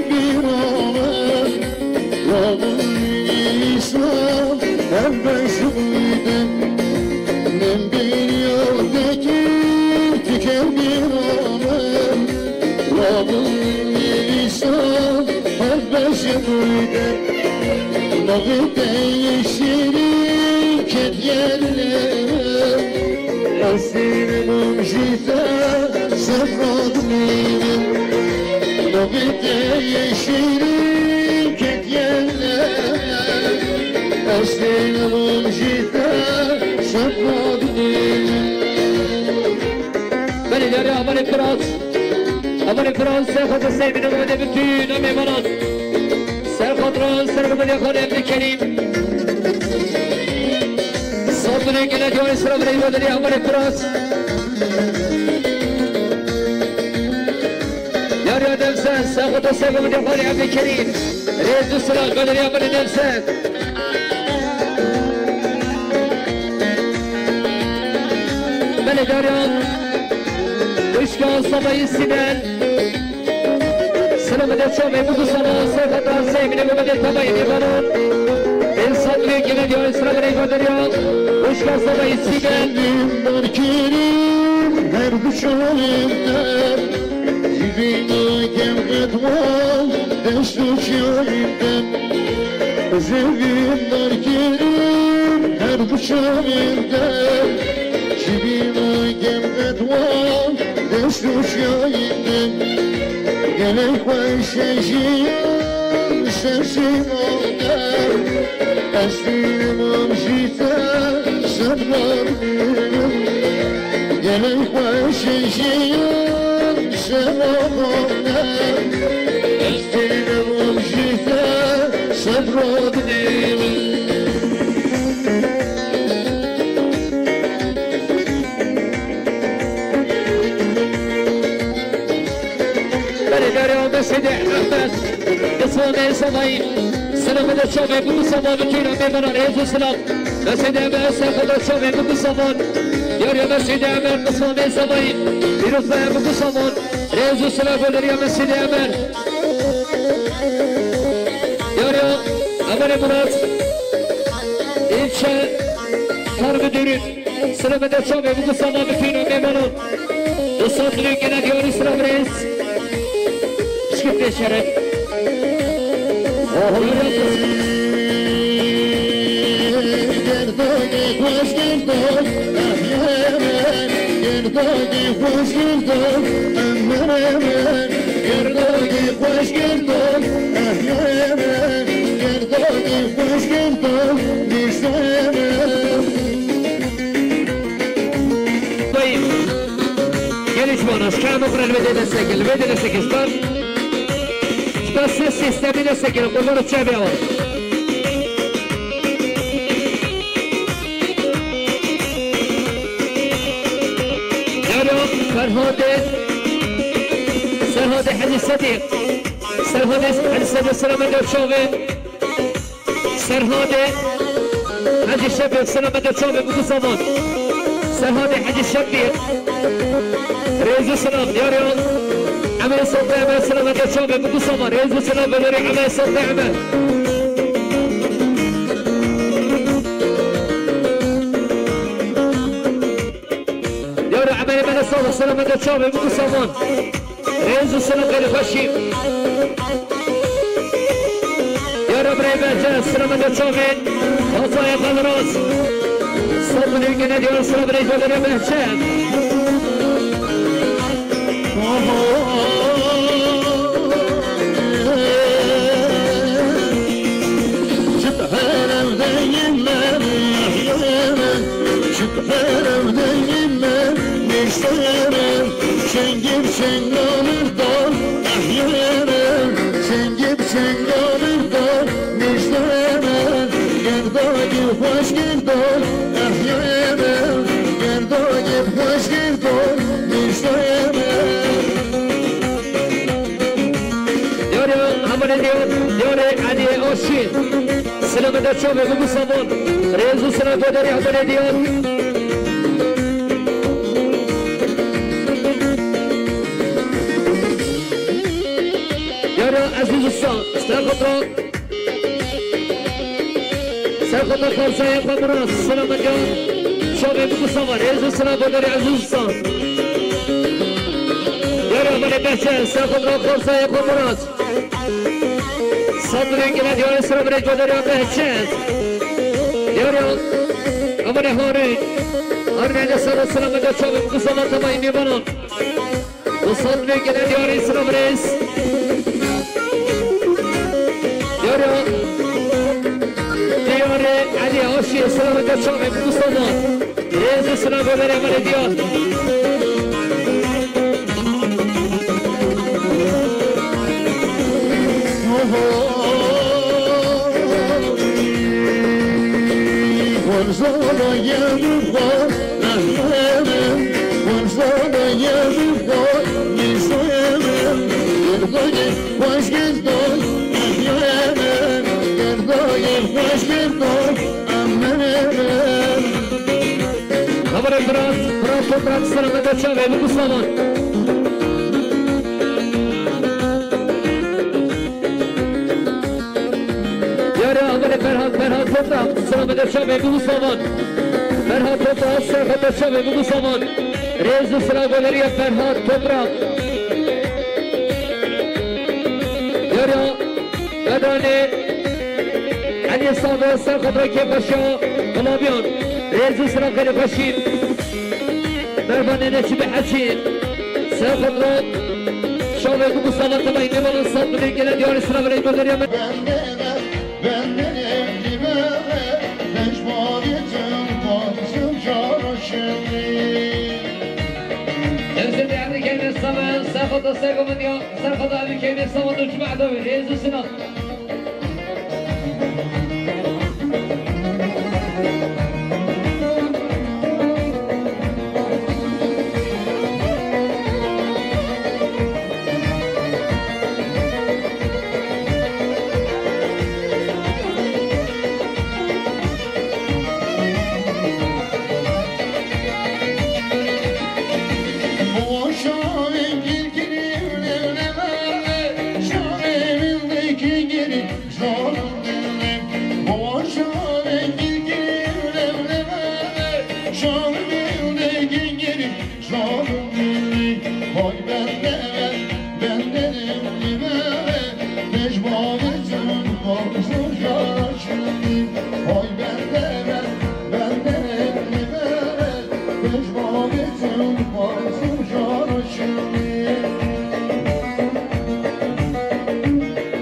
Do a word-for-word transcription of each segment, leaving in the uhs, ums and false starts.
Bîranê, labûrî îslam, her beşûdin. Min bîr yadekî tike bîranê, labûrî îslam, her beşûdin. Navê te yê şîrîn ket yer lê. Ez tînim û ji te sefra dimînim. Navê te yê şîrîn ketiye lê. Ez tînim û ji te sefra dimînim. Belê, diyarê Amerê Firat. Amerê Firat, ser xatir Seydî Mehmedê, bütün o mêvanan. Ser xatira, ser Mehmedê Xalê Evdî Kerîm. Sandinê gele diyarê sira birê Badilî Amerê Firat. Yar ya Demsen, ser xatir ser Mehmedê Xalê Evdî Kerîm. Rêz û silav, Badilî Amerê Demsen. Belê, diyarê. Wişka Sabayî Sîmen. Silamê de çavê biku savan, ser xatir Seydî Mehmedê Tebayî Nêvaran. Êl Sadrê gele diyarê sira birê Badilî. Wişka Sabayî Sîmen. Şevîn darkirin her du çavên te. Jibîna kem qet wal dest û çavên te. Zevîn darkirin her du çavên te. Jibîna kem qet wal dest û çavên te. Gelek xweş e jiyan ser sîma te. Ez tînim û ji te sefra dimînim. Gelek xweş e jiyan ser sîma te. Ez tînim û ji te sefra dimînim. Belê, diyarê Amerê Seydî Ehmed. Qismê Sebayî. Silamê de çavê biku savan, bütün o mêvanan, rêz û silav. Mescid Emer, ser xatir çavê biku savan. Diyarê Mescid Emer, qismê Sebayî. Pîroz be biku savan. Rêz û silav, Badilî Mescid Emer. Diyarê Amerê Murat. İlçe Tarım Müdürü. Silamê de çavê biku savan, bütün o mêvanan. Di Sandinê gele diyarê sira birêz. Pişkî pêşerê. Gerdagî xweş gerdo, eh, yare. Gerdagî xweş gerdo, eh, yare. Gerdagî xweş gerdo, eh, yare. Gerdagî xweş gerdo, nîştayare. Dayım. Gelin şu an, şu an okura, elbette destek, elbette destek ister. Şu an ses sistemi destek, kurbanı çevre var. Yaro, Ferhade, Serhade Hacı Sadiq, Serhade Hacı Sadiq, selamet Şovi. Serhadê Hecî Şefîq, silamê de çavê biku savan. Serhadê Hecî Şefîq. Rêz û silam, diyarê Emê Sote Emê, silamê de çavê biku savan. Rêz û silam, diyarê Emê Sote Emê. Diyarê Emê Mele Sağlık, silamê de çavê biku savan. Rêz û silam gelî xweşî. Yara birê Behçe, silamê de çavê. Xazaya Kalras. Sabunê gene diyar silam birê Behçe. Çi herem deyim me, yare me. Çi herem deyim me, niştare me. Çengir çenganir dal, eh yare me. Çengir çenganir dal, niştare me. Gerdagî xweş gerdal, eh yare me. Gerdagî xweş gerdal, niştare me. Diyarê Hemanê Diyar, diyarê Eliyê Aşî. Silamê de çavê biku savan. Rêz û silam diyarê Hemanê Diyar. Ya Ezîz Usta, ser xwe bira. Ser xwe bira, xalzayê xwe bira. Selamet ya. Çavê bikû savan. Rêz û silav bo derê Ezîz Usta. Yara bale behçe. Ser xwe bira, xalzayê xwe bira. Sandrê gele diyarê sira bira, bo derê behçe. Yara. Amane harî. Harî ne sara selamet ya, çavê bikû savan, tamam, ne bana. Wesat ve gelen diyarê sira birêz. Diyarê, diyarê Elî Aşî sira ve çavê Mustafa. Rêz sira ve bere bere diyar. Xeberê Firat, Firat Toprak, selamet çavê bikû savan. Yara, amane Ferhat, Ferhat Toprak, selamet çavê bikû savan. Ferhat Toprak, selamet çavê bikû savan. Rêz û silav bo derê Ferhat Toprak. Yara, Bedanê, Elî Sabe, ser xwe bira kêfxweşiya Qulabiyan. Rêz û silav xêrê xweşî. Mervanê neçî bi hecî. Ser xwe bira. Çavê bikû savan, tamam, ne bana, sat bile gele diyarê sira bile bo derê. Ser xwe bira, ser xwe bira, Elî Kemê Savan, ser xwe bira, Elî Kemê Savan, tu çima dawî, rêz û silav.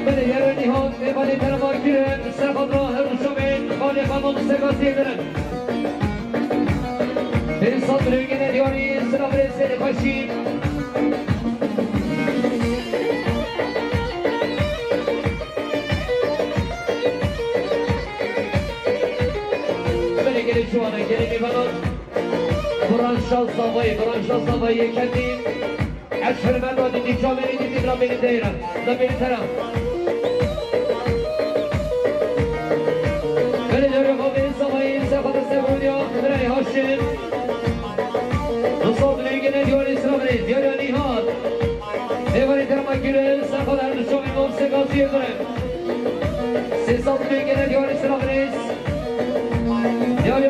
Belê, yara Nîhat, mêvanê terema kirin, ser xwe bira, her û şomên, xalê xwe mamoste gaziyê dirin. Bêrî sat milyon gene diyarî, sira birê serê xweşî. Belê gelê ciwanan, gelê mêvanan. Buran şaz zavayê, buran şaz zavayê yekemî. Ez hurmeta dîtî çavêrî dîtî bila bêrî deyra, bila bêrî tera. Belê dewrê xwe bê zavayê, se xwe de se bûniya, birayê Haşim. Nusat lê gene diyarê sira birê, diyarê Nîhat. Mêvanê terma kirin, ser xwe de her du çavê mam se gaziyê birê. Sê sed lê gene diyarê sira birêz. Diyarê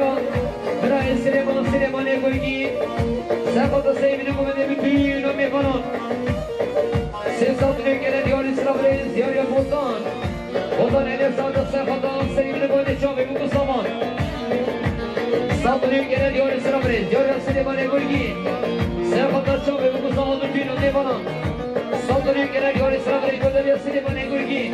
birayê Silêman, Silêmanê Gurgî. Ser xwe de sey bîne ku me dê bi tûn û mêvanan. Sê sed lê gene diyarê sira birêz, diyarê Botan. Botan Elê Sadık ser xwe de sey bîne ku me dê çavê bû ku savan. Sed milyon gene diyarê sira birêz, diyarê Silêmanê Gurgî. Ser xwe de çavê bû ku savan bi tûn û mêvanan. Sed milyon gene diyarê sira birêz, diyarê Silêmanê Gurgî.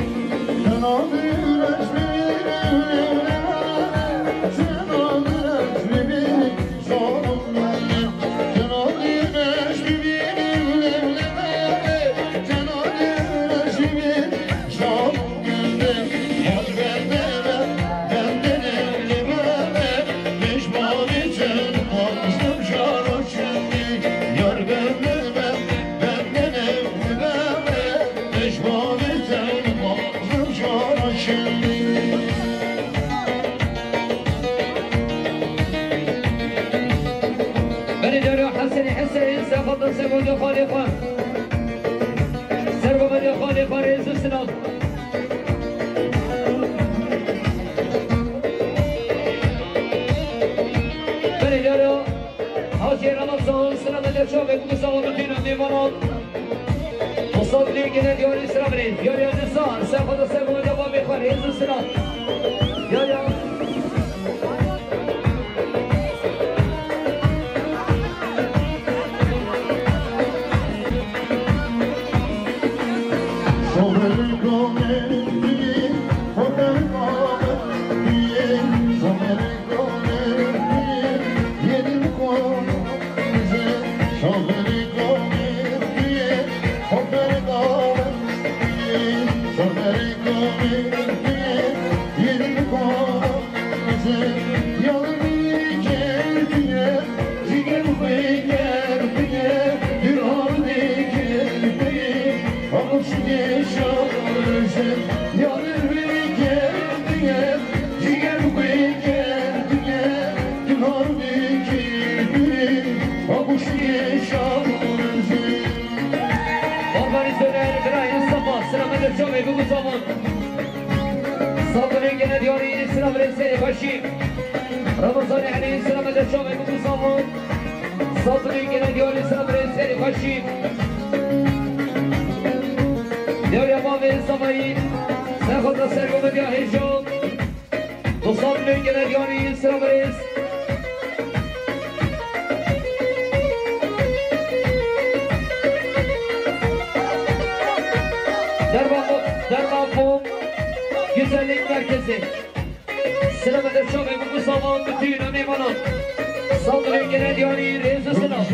Xalê xwe rêz û silav. Belê diyar e, Hacî Ramazan, selamet e çavê ku sawa bitîna mêvanan. Musa dilê gene diyarî sira birê. Diyarî Aziz Sar, ser xwe de ser xwe de bavê xwe rêz û silav. Diyarî. Organizatörler, Birayê Mustafa, selamet e çavê ku savan. Saldırı gene diyarî, selamet e Seyîd Başî. Ramazan Elî, selamet e çavê ku savan. Saldırı gene diyarî, selamet e Seyîd Başî. Diyarî Bavê Zavayî, Serxota Sergo Medya Hêjo. Dostlar, gene diyarî, sira birêz. Derma, Derma Pop Güzellik Merkezi. Selamet e çavê ku savan bitîna mêvanan. Saldırı gene diyarî, rêz û silav.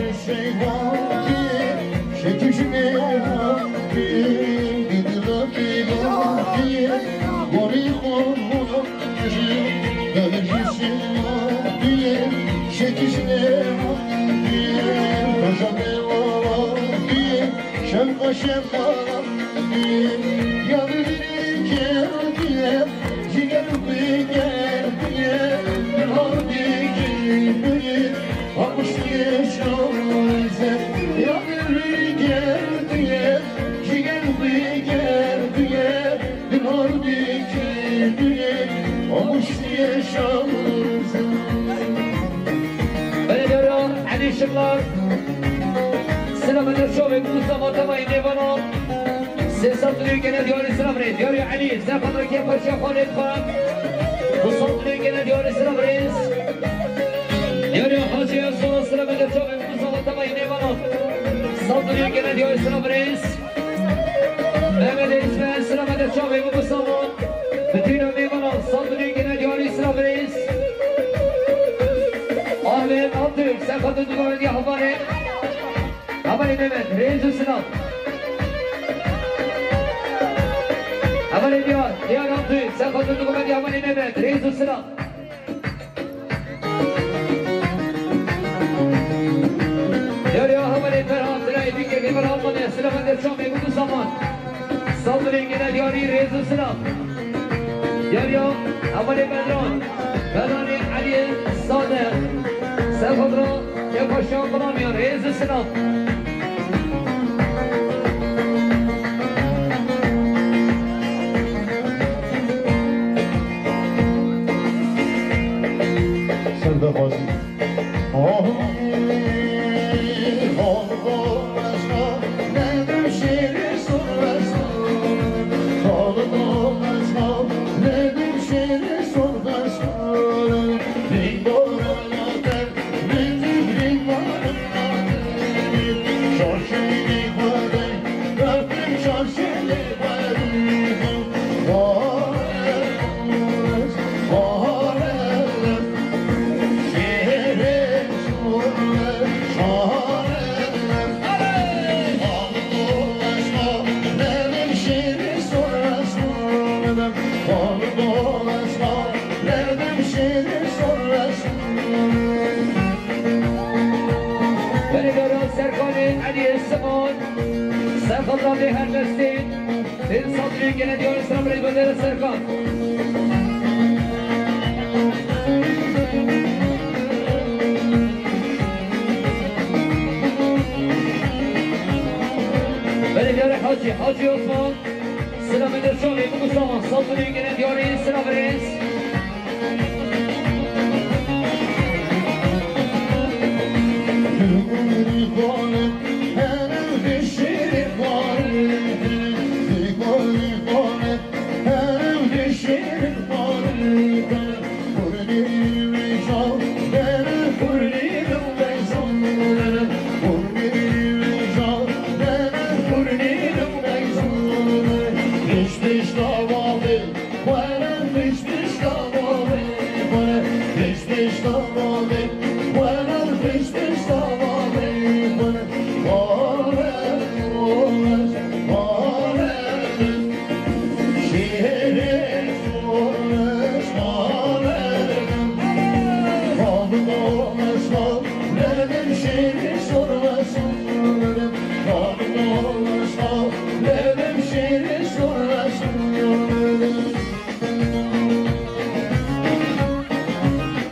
Belediye Elî Şirlar. Selamet e çavê ku savan temayî mêvanan. Sê sed lî gene diyarî sira birêz. Diyarî Elî, ser xatirê kê paşa xwe lê dixwe. Ku sed lî gene diyarî sira birêz. Diyarî Hacî Esora, selamet e çavê ku savan temayî mêvanan. Sed lî gene diyarî sira birêz. Mehmet Eysel, selamet e çavê ku savan. Bitîna mêvanan, sed lî gene diyarî sira birêz. Ahmet Altın, ser xatirê dûrê hevalê. Hevalê Mehmet, rêz û silav. Hevalê Diyar, Diyar Abdû, ser xatirê dûrê hevalê Mehmet, rêz û silav. Diyar ya hevalê Ferhat, Ferhat, Ferhat, Ferhat, Ferhat, selamet e çavê ku savan. Saldırı gene diyarî, rêz û silav. Diyar ya hevalê Bedran, Bedranê Elî Sade, Serxadra, Kepaşa Quramiya, rêz û silav. Serdexwazî. Belê dara Serkanê Eliyê Siman, Serkan Rabê her destê. Sê sed lî gene diyarî sira birêz Bedere Serkan. Belê diyarê Hacı, Hacı Osman, selamı da şöyle bu zaman, saldırı gene diyor, selam reis.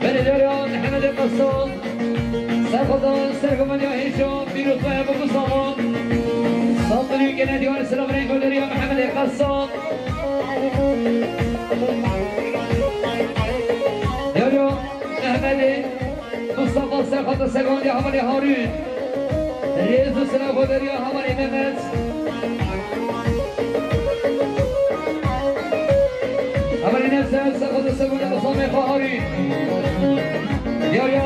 Belediye Mehmet Kasım, Serkoda Sergomanya Hêja, Pîrozbaya Bikû Saman, Saldırı gene diyor, selamünaleyküm, Belediye Mehmet Kasım. Belediye Mehmet Mustafa Serhat Segondi Havalê Harun. Rêz û silav xwe deriya Havalê Mehmet. Havalê Mehmet Serhat Segondi Mustafa Harun. Diyariya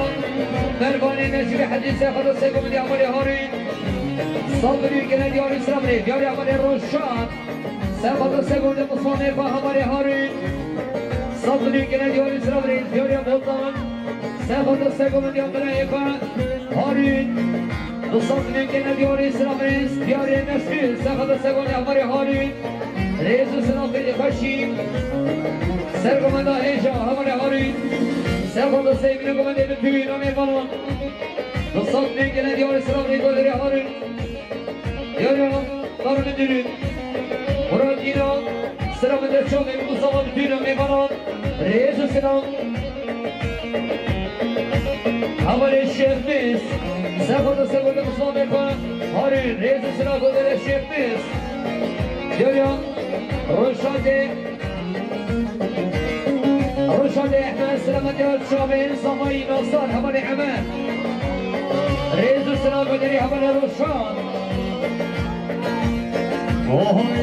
Mervanê Necîbê Hecî Serhat Segondi Havalê Harun. Sabirî gene diyarî silav rê. Diyariya Havalê Roşan. Serhat Segondi Mustafa Havalê Harun. Sabirî gene diyarî silav rê. Diyariya Botan. Serhat Segondi Havalê Harun. Di sed milyon gene diyarî silav rêz, diyarê Nesrî, Serhat Segondi Havalê Harun, rêz û silav xêrê xweşî, Sergomenda Hêja Havalê Harun, Serhat Segondi Gomendê bi tûyî namê Banan, di sed milyon gene diyarî silav rêz, Havalê Harun, diyarê Tarım Müdürü, Murat Yina, Selamete Çavê, Mustafa Müdürü, Meyvana, Rêz û Selam. Havalê Şêxmîs, Serhat Segondi Mustafa Meyvan, Harun, Rêz û Selam, Havalê Şêxmîs. Diyariya, Roşatê, Roşatê Ehmed, Selamete Çavê, Safayî Nasar, Havalê Ehmed. Rêz û Selam, Havalê Roşan. Oy,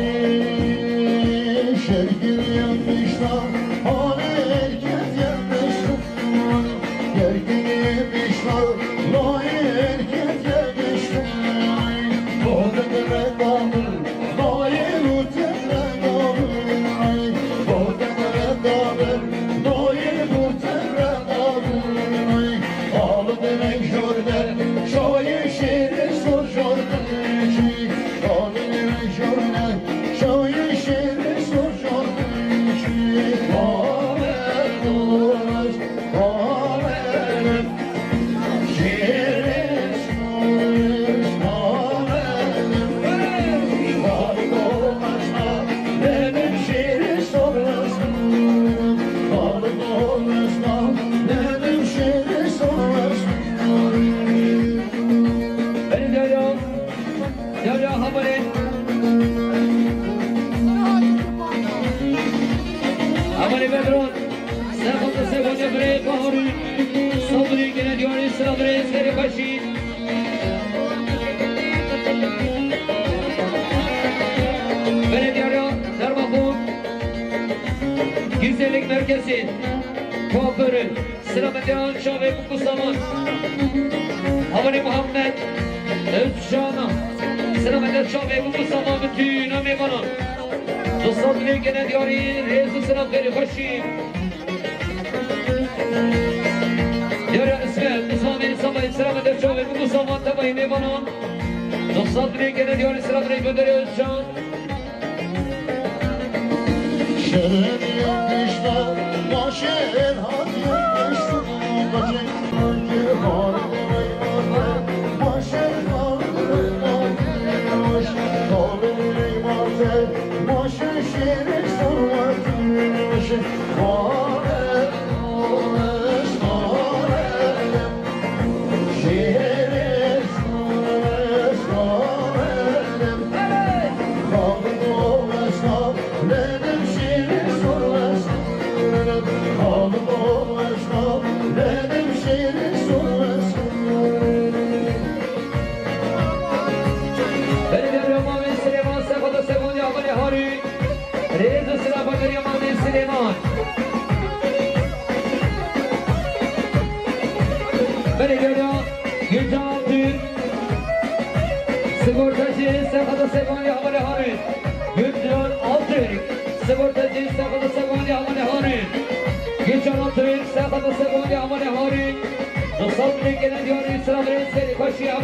şergin yapmışlar, hani herkes yapmışlar. Gergin yapmışlar, hani herkes yapmışlar. O da demek kaldı, hani bu tepre kaldı. O da demek kaldı, hani bu tepre kaldı. Belediye Yara haberê. Haberê Bedran. Serhat Segondi birê Baharî. Sabirî gene diyarî silav rê serê xweşî. Belediye Yara Dermaxo. Güzellik Merkezi. Kuaförü. Selametê Çavê Bûk û Saman. Havalê Muhammed Özcan. Selametê Çavê Bûk û Saman bi tûyî namê Banan. Dostlar dilê gene diyarî rêz û selam xêrê xweşî. Diyarê İsmet, Osmanê Samayî, selametê Çavê Bûk û Saman tebayî mêvanan. Dostlar dilê gene diyarî selam rê gönderê Özcan. Şerin yakışta, başın hat yakışta, başın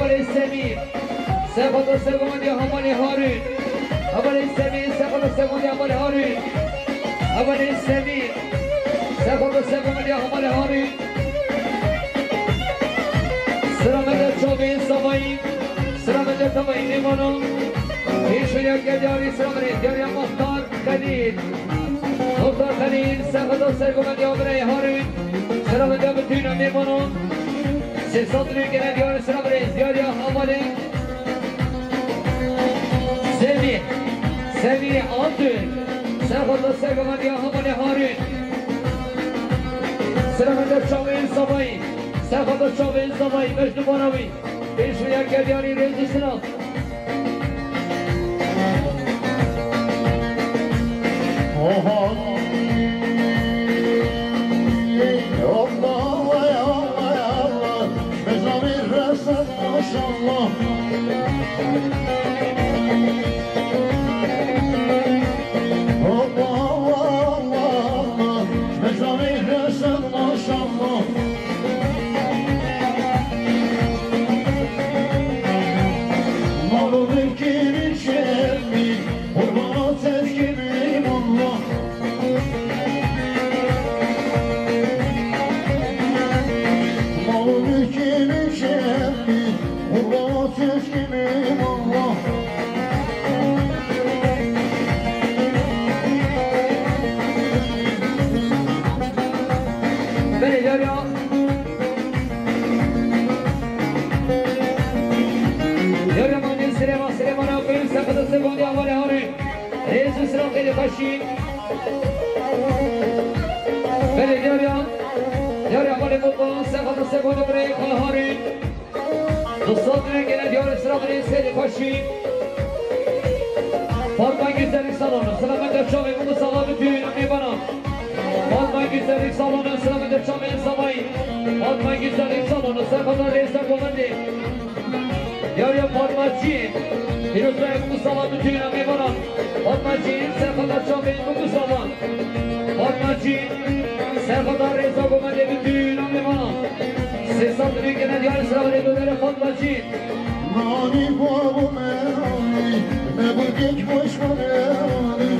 Hevalê Semî, serxweda sergomendiya Hevalê Harûn. Hevalê Semî, serxweda sergomendiya Hevalê Harûn. Hevalê Semî, serxweda sergomendiya Hevalê Harûn. Sira me de çavên zavayî, sira me de tavayî mêvanan. Pêşveya gel diyarî sira me de diyariya Muxtar Xelîl. Muxtar Xelîl, serxweda sergomendiya birayê Harûn. Sira me de bi tûna mêvanan. Sê sed lî gene diyarî sira me de diyariya Hevalê Semî, Semî Altun, serxweda sergomendiya Hevalê Harûn. Sira me de çavên zavayî, serxweda çavên zavayî, Mecnû Barawî, pêşveya gel diyarî rêz û silav. Oha. Allah, Allah, Allah, Allah. Mecnû Resen, maşallah. Allah, Allah, Allah, Allah. Mecnû Resen, maşallah. Mal û mülkê min çêbî, qurbana tevkê min Allah. Mal û mülkê min çêbî, qurbana tevkê min Allah. Belê, yar ya. Yar ya, mane Silêman, Silêman ya, Qeyûm, serxweda sergomendiya Hevalê Harûn. Rêz û silav xêrê xweşî. Belê, diyar ya. Diyar ya, Hevalê Mutlu, serxweda sergomendiya birayê Xal Harûn. Du sed lî gene diyarî sira birayê xêrê xweşî. Fatma Güzellik Salonu, sira me de çavên Mustafa, bi tûna mêvanan. Fatma Güzellik Salonu, sira me de çavên zavayî. Fatma Güzellik Salonu, serxweda rêz û sergomendê. Diyar ya Fatmacî, pîrozbayê Mustafa, bi tûna mêvanan. Fatmacî, serxweda çavên Mustafa. Fatmacî, serxweda rêz û sergomendê, bi tûna mêvanan. Sê sed lî gene diyarî sira birayê Dodere Fatmacî. Nanî babo me, nanî, me bi kek xweş xwe me, nanî.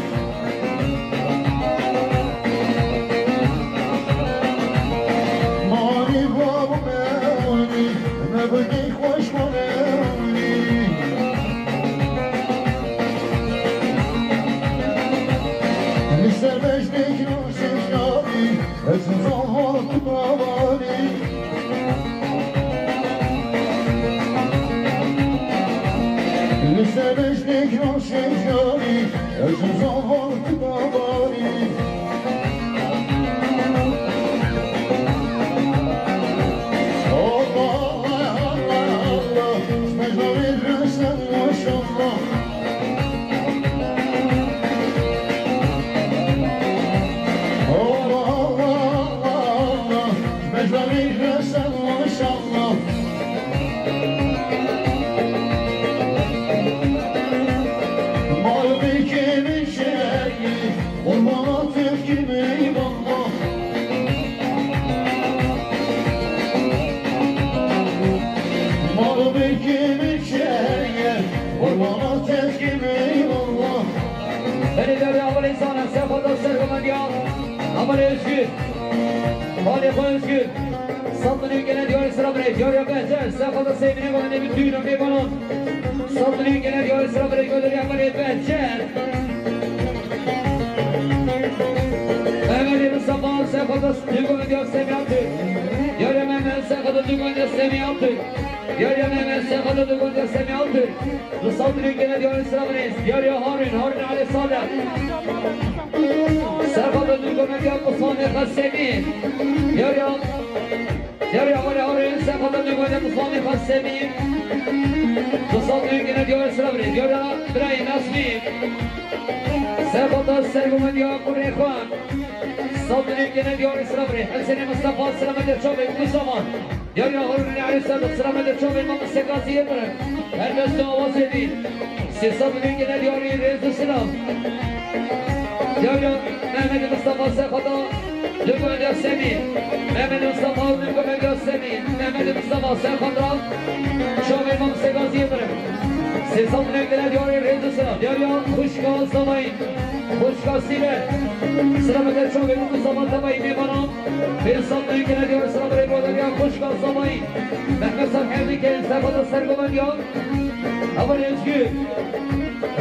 Nanî babo me, nanî, me bi kek xweş xwe me, nanî. Li ser beşdek nasêşanî, ez zava tu bawanî. Li ser beşdek nasêşanî, ez zava tu bawanî. Allah, Allah, Allah, Allah, ji me zavê resen maşallah. Allah, Allah, Allah, Allah, ji me zavê resen maşallah. Mal mülkê min çêbî, qurbana tevkê min Allah. Mal mülkê min çêbî, qurbana tevkê min Allah. Belê, diyar ya, Hevalê Zana, serxweda sergomendiya Hevalê Özgür. Hevalê xwe Özgür. Sed lî gene diyarî sira birayê, diyar ya Behçer, serxweda sê mînê xwe, bi tûna mêvanan. Sed lî gene diyarî sira birayê, diyar ya Hevalê Behçer. Mehmetê Mustafa, serxweda sergomendiya Semî Altun. Diyar ya Mehmet, serxweda sergomendiya Semî Altun. Diyar ya Mehmet, serxweda sergomendiya Semî Altun. Du sed lî gene diyarî sira birayê, diyar ya Harûn, Harûn Elî Salih. Serxweda sergomendiya Mustafa Semî. Diyar ya, diyar ya Hevalê Harûn, serxweda sergomendiya Mustafa Semî. Du sed lî gene diyarî sira birayê, diyar ya birayê Nazmî. Serxweda sergomendiya kurê xwe. Sed lî gene diyarî sira birayê. Hesênê Mustafa, sira me de çavê Mustafa. Diyar ya Harûnê Elî Sadık, sira me de çavê Mamoste Gazî Yildirim. Helbest û awazê wî. Sê sed lî gene diyarî rêz û silav. Diyar ya Mehmetê Mustafa, serxweda sergomendiya Semî. Mehmetê Mustafa, sergomendiya Semî. Mehmetê Mustafa, serxweda çavê Sê sed milyon gene diyarê rêz û silav. Diyariya xwişka Zemayî, xwişka Sîber. Silav eke çavê min û zaman Zemayî mêvanan. Pênc sed milyon gene diyarê silav rê bo diyariya xwişka Zemayî. Mehmet Sar Erdî ke serfata sergovendiya. Heval Özgür.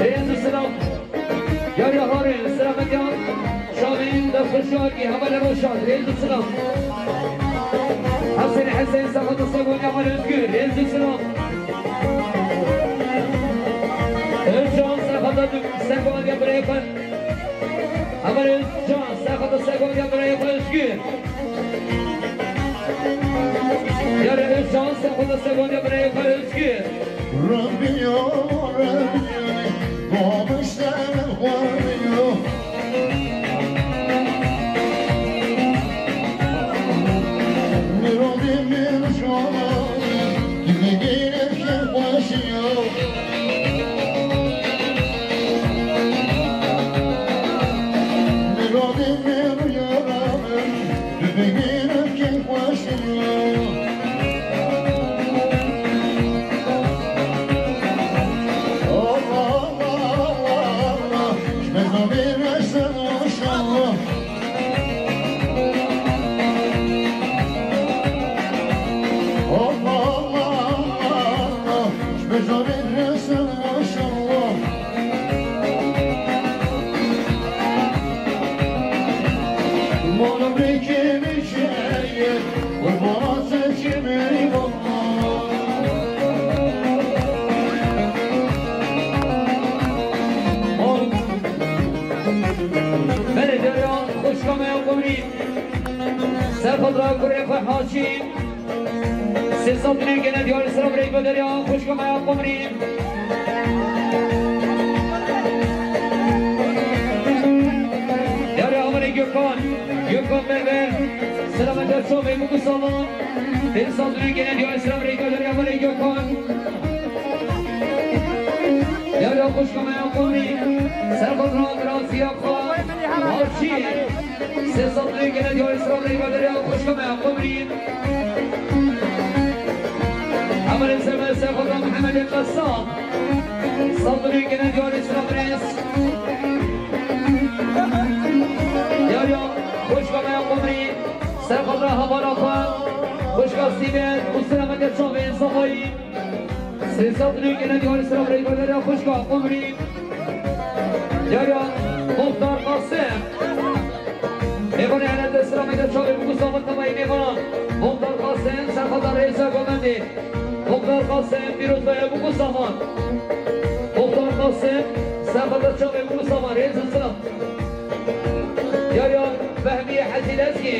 Rêz û silav. Diyariya Harê, silav diya. Şamî, destxweş, heval Roşan, rêz û silav. Hesen Hesen, serfata sergovendiya, heval Özgür, rêz û silav. Özcan, serfata sergovendiya birayê xwe. Heval Özcan, serfata sergovendiya birayê xwe Özgür. Diyarê Özcan, serfata sergovendiya birayê xwe Özgür. Rebbiyo, Rebbiyo, babişte xwariyo. Mirovê min şono, dibigire kêfxweşiyo. Mirovê min riyara min, dibigire kêfxweşiyo. Allah, Allah, Allah, Allah, ji ber navê Resul maşallah. Allah, Allah, Allah, Allah, ji ber navê Resul maşallah. Mala bikê min şeye, qurbana seçimê baba. Belê deriya xwişka me ya Qumrî. Serfata kurê xwe Haşîm. Sê sed milyon gene diyarê silav rê bo deriya xwişka me ya Qumrî. Diyarê hevalê Gökhan. Gökhan Berber. Silav eke çavê min û zaman. Pênc sed milyon gene diyarê silav rê bo deriya hevalê Gökhan. Diyariya xwişka me ya Qumrî. Serfata biraziya xwe. Haşîm. Sê sed milyon gene diyarê silav rê bo deriya xwişka me ya Qumrî. Hevalê ser me serfata Mihemedê Qesab. Sed milyon gene diyarê silav rêz. Diyariya xwişka me ya Qumrî. Serfata hevala xwe. Xwişka Sîber û silav eke çavê Zemayî. Sê sed milyon gene diyarê silav rê bo deriya xwişka Qumrî. Diyariya Muxtar Qasim. Mêvanê elende silav eke çavê min û zaman Zemayî mêvanan. Muxtar Qasim, serfata rêza govendê. Muxtar Qasim, pîroz be bûk û zaman. Muxtar Qasim, serfata çavê min û zaman, rêz û silav. Diyariya Fehmî Hecî Lezgî.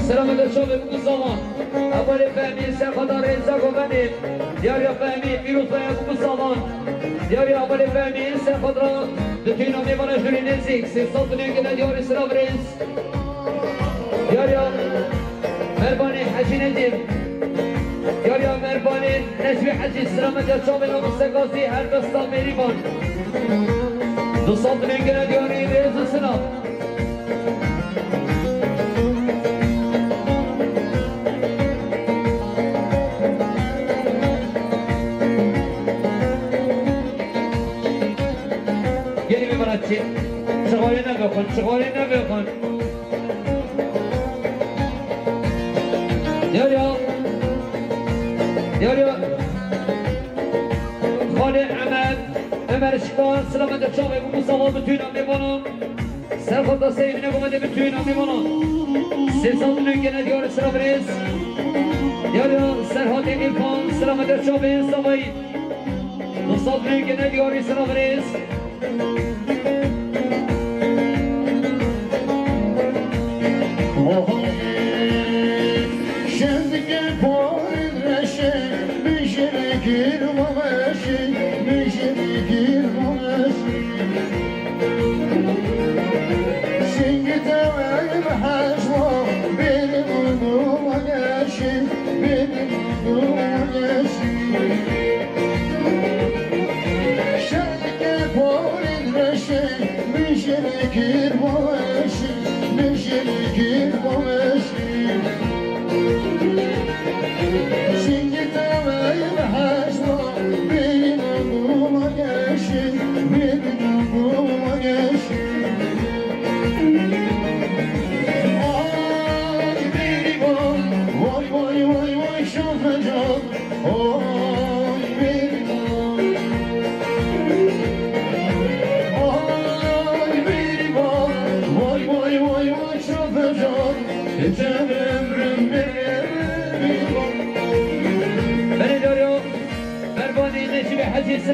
Silav eke çavê min û zaman. Hevalê Fehmî, serfata rêza govendê. Diyariya Fehmî, pîroz be bûk û zaman. Diyariya hevalê Fehmî, serfata di tîna mêvana jûrê nêzîk. Sê sed milyon gene diyarê silav rêz. Diyariya Mervanê Hecî Nedîm. Diyariya Mervanê Necmî Hecî, silav eke çavê min û sekazî helbesta Mêrîvan. Du sed milyon gene diyarê rêz û silav. Gelî mêvana çi? Çixorê nebêxin, çixorê nebêxin. Diyariya, diyariya. Xalê Emer, Emer Şikan, silav eke çavê min û zaman, bi tîna mêvanan. Serfata seyvine govendê, bi tîna mêvanan. Sê sed milyon gene diyarê silav rêz. Diyariya Serhatê Îrfan, silav eke çavê Zemayî. Du sed milyon gene diyarê silav rêz. Şendike porên reşê, mijin kir mameşî, mijin kir mameşî. Singit ew hejwa, bêrim mameşî, bêrim mameşî. Şendike porên reşê, mijin kir mameşî, mijin kir mameşî. Singit ew hejwa, bêrim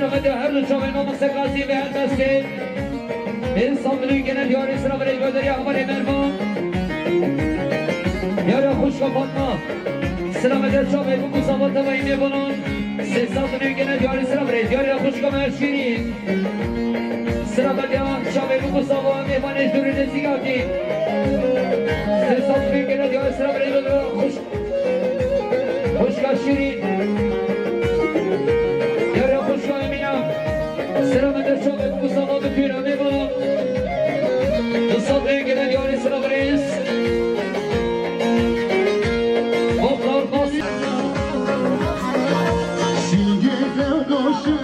Her du çavên mamoste Gazî ve her destê. Bin sandilî gene diyarî sira birê Goderî Ahmedê Mervan. Diyarê xwişka Fatma. Sira me de çavê bû ku sava tevayî mêvanan. Sê sandilî gene diyarî sira birê. Diyarê xwişka me Şîrîn. Sira me de çavê bû ku sava mêvanê ji dûrî de zî hatî. Sê sandilî gene diyarî sira birê Goderî xwişk Xwişka Şîrîn. Yare xwişka Emîne. Sira me de çavê Mustafa bi pîra mêvana. Di sed rêgine diyarî sira birêz. Moklar bas. Şîngê dev doşe.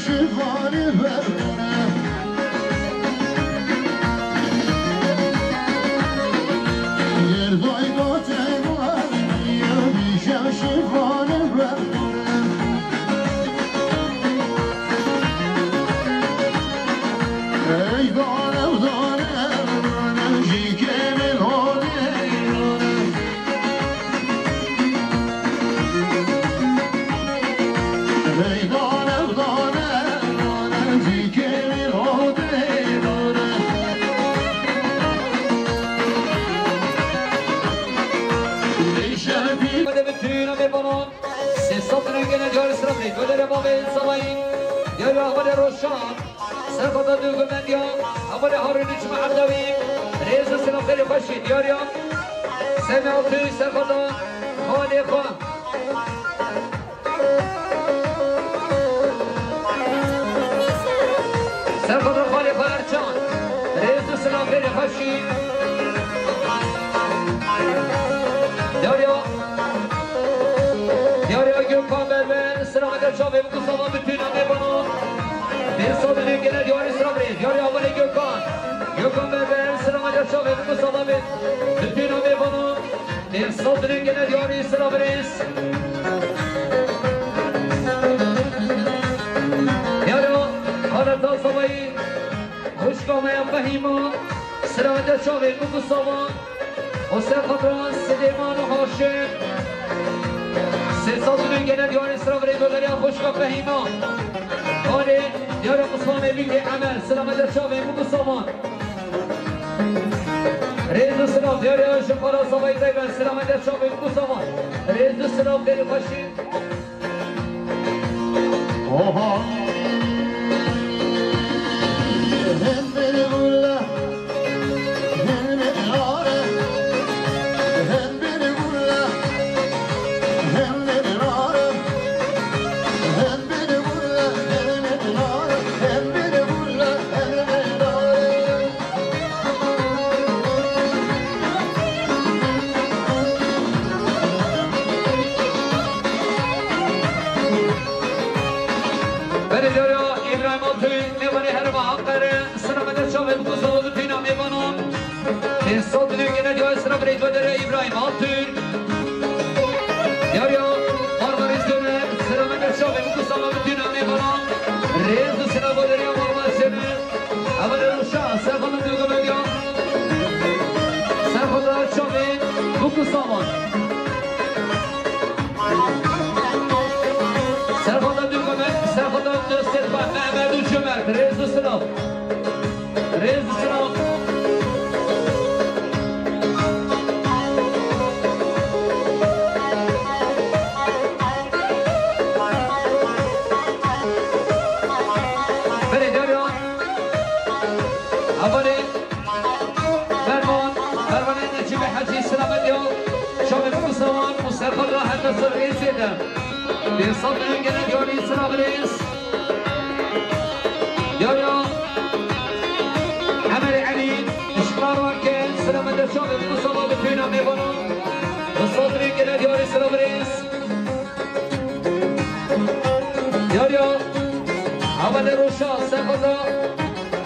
Şivanê ver. Hadi bütün abi bana. Sê sed rengene diyarî sira birê. Godere bavê Zavayî. Diyarî Ahmedê Roşan. Serfata dû gumendiya. Ahmedê Harûnî çima Erdawî. Rêz û silam xêrê xweşî. Diyarî. Semê Altûy serfata. Xalê xwe. Serfata xalê xwe Ercan. Rêz û silam xêrê xweşî. Diyarî. Diyarî Gökhan Berber. Sira me de çavê bû ku sava bi tûna mêvana. Bin sandilî gene diyarî sira birê. Diyarî Avalê Gökhan. Gökhan Berber. Sira me de çavê bû ku sava bi tûna mêvana. Bin sandilî gene diyarî sira birêz. Diyarî Haleta Zavayî. Xwişka me ya Fehîma. Sira me de çavê bû ku sava. Û serfata Silêman û Haşim. Sê sed û neh gene diyarî sira birê Goderiya xwişka Fehîma. Halê diyarê Mislanê Bîkê Emel. Sira me de çavê bû ku savan. Rêz û silav diyarê ji xwe re Zavayî Taybet. Sira me de çavê bû ku savan. Rêz û silav xêrê xweşî. Berê dara Îbrahîm Altun, mêvanê herêma Anqere, sira me de çavê bû ku sava bi tûna mêvanan. Pênc sed lîr gene diyarê sira birê Goderiya Îbrahîm Altun. Diyarî Marmarîs Döner, sira me de çavê bû ku sava bi tûna mêvanan. Rêz û silav Goderiya Marmarîs Döner. Evelê Rûşa, serfata dû gumendiya. Serfata çavê bû ku savan. Serfata dû gumend, serfata destê xwe, Mehmed û Cömert, rêz û silav. Rêz û silav. Berê dara. Hevalê Mervan, Mervanê Necîbê Hecî, sira me diya. Çavê bû ku savan û serfata heta ser rêzê de. Pênc sed lîr gene diyarî sira birêz. Diyarî Emerê Elî, Işklar Warke, sira me de çavê bû ku sava bi tûna mêvanan. Pênc sed lîr gene diyarî sira birêz. Diyarî Hevalê Rûşa, serfata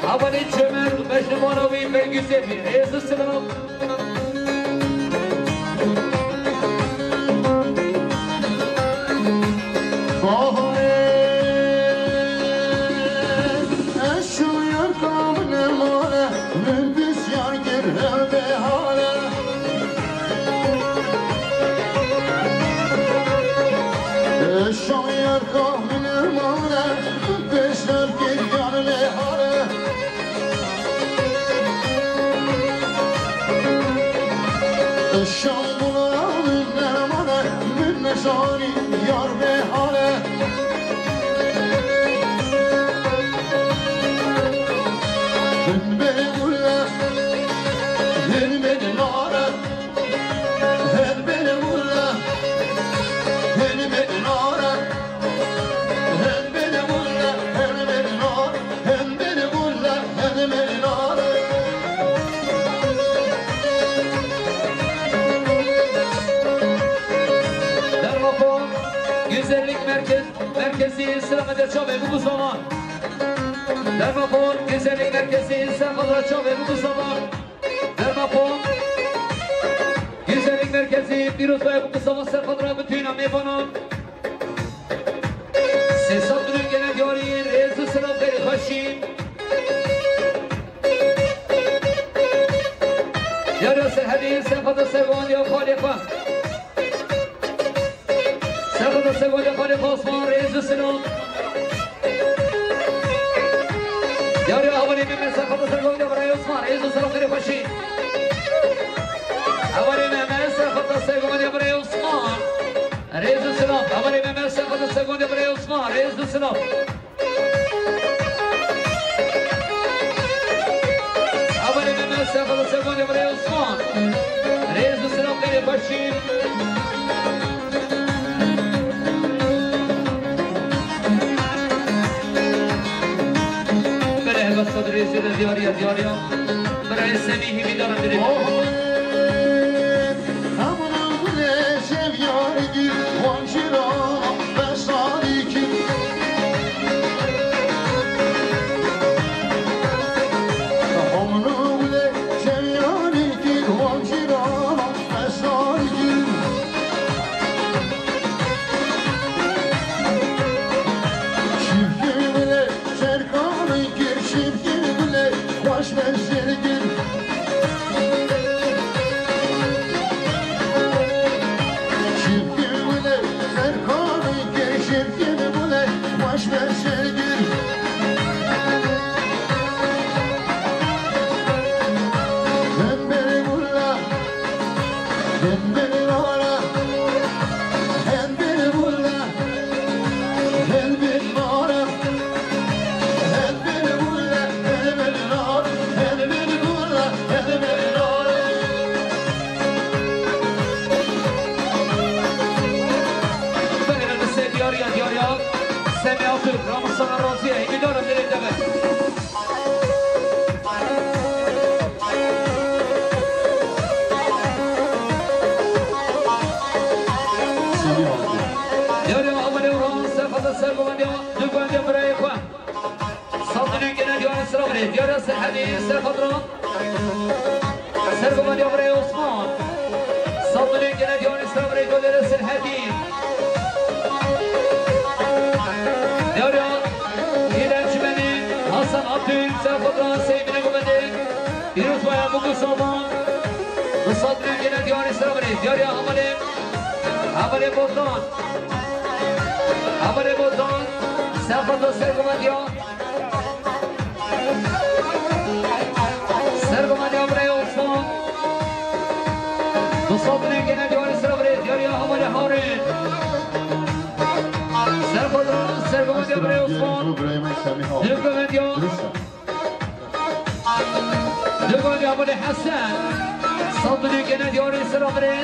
Hevalê Cömert, Mecnû Manawi, Bengî Zevî, rêz û silav. Yar kahvine mane, beşer kir yar lê hare. Şambula min nermane, min neşanî yar bê hale. Hin bê gulle, hin bê nare. Dermapo, Güzellik Merkez, Merkezi, Selamet Çabe, bu zaman. Dermapo, Güzellik Merkezi, Selamet Çabe, bu zaman. Dermapo, Güzellik Merkezi, Pîrozbaya, bu zaman serfadra bütün mêvanan. Sê sed milyon gene diyarî, rêz û silav, xeyrê xweşî. Diyariya Serhedî, serfada servandiya xalê xwe. Serfada servandiya xalê xwe Osman, rêz û silav. Diyariya hevalê Mehmet, serfada servandiya birayê Osman, rêz û silav, xeyrê xweşî. Hevalê Mehmet, serfada servandiya birayê Osman. Rêz û silav. Hevalê Mehmet, serfada servandiya birayê Osman, rêz û silav. Hevalê Mehmet, serfada servandiya birayê Osman, rêz û silav, xeyrê xweşî. Belê, helbet, sed rêzê de diyariya, diyariya. Birayê Semî, hîvîdarim dilê. Oho. Amına gule şevyar gül, wan jira beşarî kir. Amına gule şevyar gül, wan jira beşarî kir. Çiftgin bile serkanî kir, çiftgin bile xweş beşer kir. Çiftgin bile serkanî kir, çiftgin bile xweş beşer kir. Hem beni bula, hem beni bula, hem beni bula. Belê, li ser diyariya, diyariya. Semî Atur, Ramazan Raziye, hêvîdarim dilê te be. Diyariya Amalê Orhan, serfada sergovendiya, du govendiya birayê xwe. Sed milyon gene diyariya Siravirê, diyariya Serhedî, serfadra. Sergovendiya birayê Osman. Sed milyon gene diyariya Siravirê, golere Serhedî. Diyariya Hîlen Çimenî, Hasan Abdül, serfadra, Seyî Mine Govendê. Pîroz baya Mugu Saban. Du sed milyon gene diyariya Siravirê, diyariya Amalê. Amalê Bozdan. Amalê Bozdan. Serfadra sergovendiya. Sergovendiya birayê Osman. Du sed milyon gene diyariya Siravirê, diyariya Amalê Harun. Serfadra, sergovendiya birayê Osman. Du govendiya. Du govendiya Amalê Hesen. Sed milyon gene diyariya Siravirê.